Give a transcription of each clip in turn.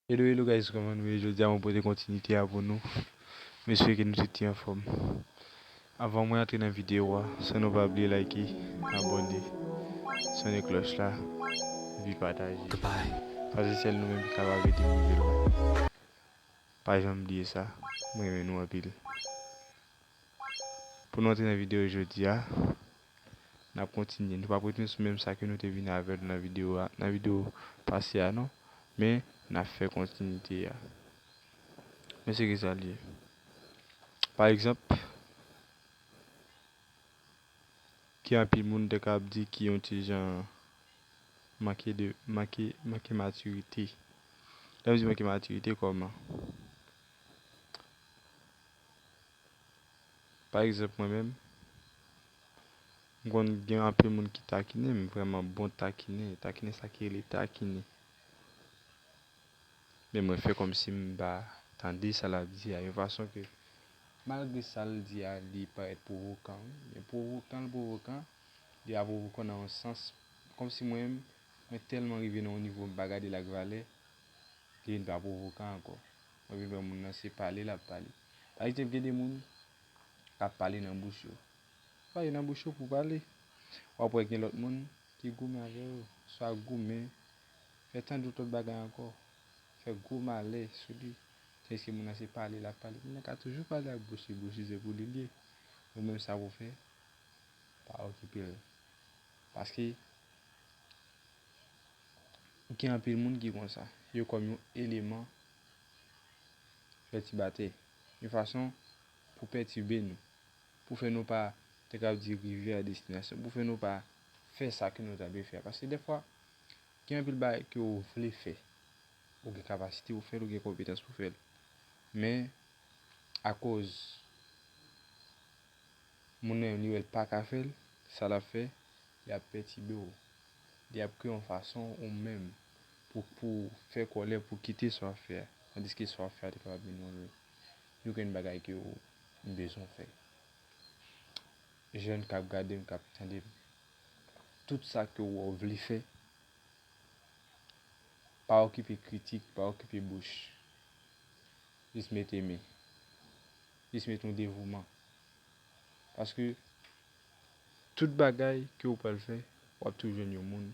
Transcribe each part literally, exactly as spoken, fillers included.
Hello, hello guys, kòman nou ye? Jodi a mwen pote kontinite a pou nou. M espere ke nou tout ye anfòm. Avan mwen antre nan videyo a, san nou pa bliye like, abòne, sonnen klòch la, epi pataje. Goodbye. Paske sèl nou menm ki kapab ede m rive lwen. Pa janm bliye sa, mwen renmen nou anpil. Pou nou antre nan videyo jodi a, n ap kontinye. Nou p ap retounen sou menm sa ke nou te vin avè l nan videyo a, nan videyo pase a non, men n ap fè kontinite a. Men se ki sa l ye. Pa egzanp, gen anpil moun te ka ap di ki yon ti jan manke de, manke, manke matirite. Lè m di manke matirite, kòman? Pa egzanp, mwen menm, m konn gen anpil moun ki takinen m, vrèman bon takinen, takinen sa ki rele takinen. Men mwen fè kòmsi m pa tande sa l ap di a, yon fason ke, malgre sa l di a, li parèt pwovokan, wi. Men pwovokan l pwovokan, li pa pwovokan nan yon sans, kòmsi mwen menm, mwen tèlman rive nan yon nivo m pa gade l ak valè, li vin pa pwovokan ankò. Mwen vin wè moun nan se pale l ap pale. Pa egzanp, gen de moun k ap pale nan bouch yo. Pale nan bouch yo pou pale. W ap wè gen lòt moun ki goumen avè yo, swa goumen, fè tande yon lòt bagay ankò, fè gwo malè sou li. Tandiske moun nan se pale l ap pale. Moun nan ka toujou pale ak bouch li, bouch li se pou li l ye. Ou menm sa pou w fè, pa okipe l. Paske gen anpil moun ki konsa. Yo kòm yon eleman pètibatè. Yon fason pou pètibe nou. Pou fè nou pa, te ka di, rive a destinasyon. Pou fè nou pa fè sa ke nou ta dwe fè a. Paske dèfwa, gen anpil bagay ke w vle fè. Ou gen kapasite pou fè l, ou gen konpetans pou fè l. Men, akoz moun nan li wè l pa ka fè l, sa l ap fè, li ap pètibe w. Li ap kreye yon fason ou menm pou, pou fè kòlè, pou kite sa w ap fè a. Tandiske sa w ap fè a te kapab mennen w lwen. Yon grenn bagay ke w bezwen fè. Jèn k ap gade m, k ap tande m, tout sa ke w vle fè, pa okipe kritik, pa okipe bouch. Jis mete men. Jis mete yon devouman. Paske tout bagay ke w pral fè, w ap toujou jwenn yon moun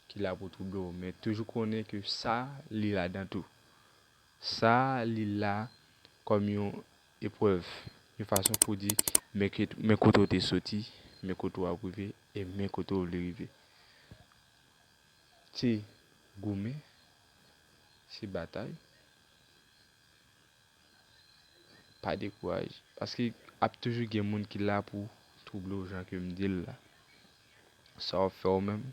ki la pou twouble w. Men toujou konnen ke sa, li ladan tou. Sa, li la kòm yon eprèv, yon fason pou di, men ke, men kote w te soti, men kote w ap rive, e men kote w vle rive. Se goumen, se batay. Pa dekouraje. Paske ap toujou gen moun ki la pou twouble w jan ke m di l la. Sa w ap fè ou menm,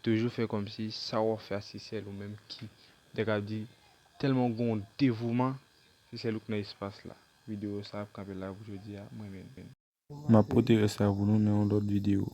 toujou fè kòmsi sa w ap fè a se sèl ou menm ki, nèg ap di, tèlman w gen yon devouman, se sèl ou k nan espas la. Videyo sa ap kanpe la pou jodi a, mwen menm. M ap pote rès la pou nou nan yon lòt videyo.